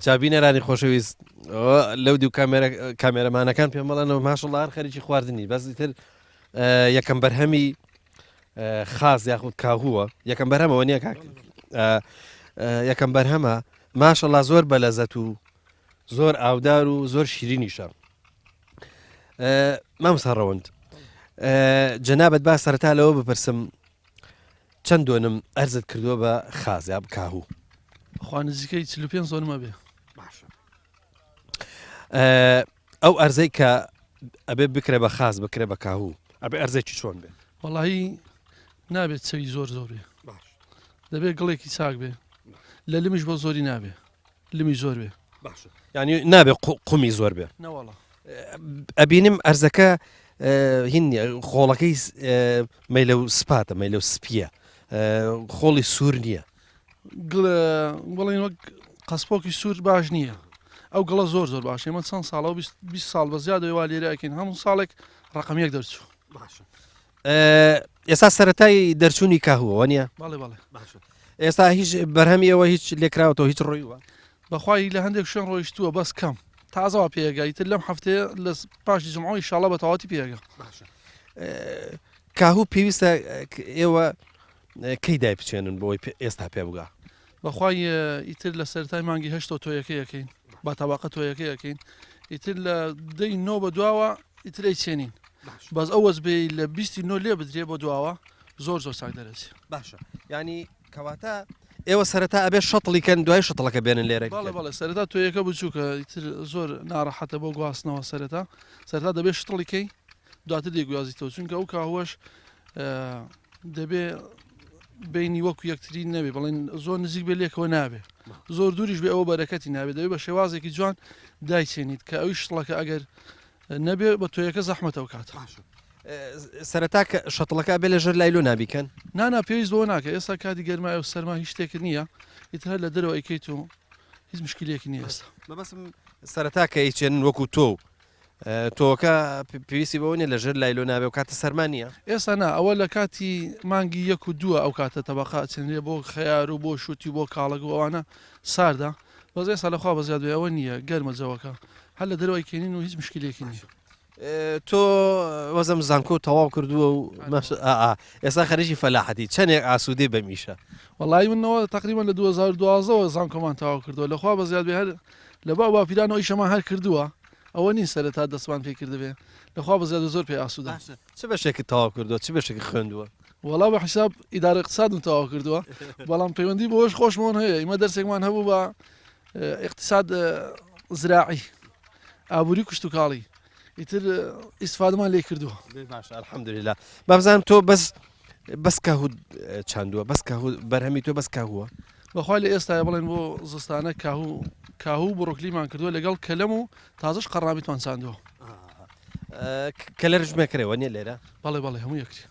جا بینەرانی خۆشەویست لەو دوو کامێرە کامێرەمانەکان پێم بڵێنەوە ماشەڵڵا هەر خەریکی خواردنی بەس ئیتر یەکەم بەرهەمی خاس یاخود کاهووە یەکەم بەرهەمەوە نییە کاک یەکەم بەرهەمە ماشەڵڵا زۆر بەلەزەت و زۆر ئاودار و زۆر شیرینیشە مامۆستا ڕەوەند جەنابەت با سەرەتا لەوە بپرسم چەند دۆنم ئەرزت کردووە بە خاز یا کاهوو؟ خوا نزیکەی 45 زۆنمە بێ. باشە ئەو ئەرزەی کە ئەبێ بکرێ بە خاز بکرێ بە کاهوو ئەبێ ئەرزێکی چۆن بێ؟ وەڵی نابێت چەوی زۆر زۆر بێ باش دەبێت گڵێکی چاک بێ لە لمیش بۆ زۆری نابێ لمی زۆر بێ باشە یعنی نابێ قومی زۆر بێ نەوەڵا ئەبینم ئەرزەکە هین نیە خۆڵەکەی مەیلە و سپاتە مەیلە و سپیە خۆڵی سوور نییە بڵێن وەک قەسپۆکی سوور باش نییە ئەو گڵە زۆر زۆر باش ئێمە چەند ساڵە و 20 ساڵ بە زیادەوە وا لێرەکەین هەموو ساڵێک ڕقم یەک دەرچوو باشە ئێستا سەتای دەرچوونی کاهووە نیە بەڵێ بەڵێ ئێستا هیچ بەرهەمی ئەوە هیچ لێکراوەتەوە هیچ ڕۆیوە بەخوای لە هەندێک شوێن ڕۆیشتووە بەس کەم تازەوە پێگا ئیتر لەم هەفتەیە لە پاشی جمعەوە ئیشاڵا بە تەواوەتی پێگا. باشە کاهوو پێویستە ئێوە کەی دای بچێنن بۆی ئێستا پێ بگا؟ بەخوای ئیتر لە سەرای مانگی هەشتەوە تۆیەکە یەکەین بە تەباقە تۆیەکە یەکەین ئیتر لە دەی نۆ بە دواوە ئیتر ئەی چێنین بەس ئەو وەزبەی لە بیستی نۆ لێ بدرێ بۆ دواوە زۆر زۆر چاک دەرەچێ. باشە ینی کەواتە ئێوە سەرەتا ئەبێ شەتڵی کەن دوای شەتڵەکە بێنن لێرە بەڵێ بەڵێ سەرەتا تۆیەکە بچووکە ئیتر زۆر ناڕەحەتە بۆ گواستنەوە سەرەتا سەرەتا دەبێت شتڵی کەی دواتر دەیگوازیتەوە چونکە ئەو کاهوەش دەبێ بینی وەکو یەکتری نەبێ بڵێن زۆر نزیک بێ لێکەوە نابێ زۆر دووریش بێ ئەوە بەرەکەتی نابێت دەبێ بە شێوازێکی جوان دایچێنیت کە ئەوی شتڵەکە ئەگەر نەبێ بە تۆیەکە زەحمەتە ئەو کاتە. باشە سەرەتا کە شەتڵەکە ئەبێ لەژێر لایلۆ نابیکەن؟ نا نا پێویست بەوە ناکە ئێستا کاتی گەرمایە و سەرما هیچ شتێکت نییە ئیتر هەر لە دەرەوە ئەیکەیت و هیچ مشکلەیەکی نییە ئێستا. مەبەستم سەرەتا کە ئەیچێنن وەکو تۆو تۆوەکە پێویستی بەوە نییە لەژێر لایلۆ نابێ و کاتە سەرما نییە؟ ئێستا نا ئەوە لە کاتی مانگی یەک و دووە ئەو کاتە تەبەقە ئەچێنرێ بۆ خەیار و بۆ شوتی و بۆ کاڵەک و ئەوانە ساردە بەس ئێستا لەخوا بەزیاد بێ ئەوە نییە گەرمە جەوەکە هەر لە دەرەوە ئەیکەنین و هیچ مشکلێکی نییە. تۆ وەزم زانکۆ تەواو کردووە و ئێستا خەریکی فەلاحەتی چەندێک ئاسوودەی بەم ئیشە؟ وەڵایی منەوە تقریبا لە 2012ەوە زانکۆمان تەواو کردووە لەخوا بەزیاد بێ هەر لە باو باپیرانەوە ئیشەمان هەر کردووە ئەوە نین سەرەتا دەستمان پێ کردبێ لەخوا بەزیاد بێ زۆر پێ ئاسوودەم. چ بەشێکت تەواو کردووە چ بەشێکت خوێندووە؟ وەڵا بە حیساب ئیدارە اقتصادم تەواو کردووە بەڵام پەیوەندی بەوەش خۆشمەوە هەیە ئیمە دەرسێکمان هەبوو بە اقتصاد زراعی ئابووری کشتتوکاڵی ئیتر ئیسفادەمان لێ کردووە باشە الحمدلله بابزانم تۆ بەس بەس کاهو چاندووە بەس کاهو بەرهەمی تۆ بەس کاهووە بەخوای لە ئێستا بڵێن بۆ زستانە کاهو کاهو بڕۆکلیمان کردووە لەگەڵ کەلەم و تازەش قەڕابیتمان چاندووە کەلەرش مەکرێەوە نیە لێرە بەڵێ بەڵێ هەموو یەکری.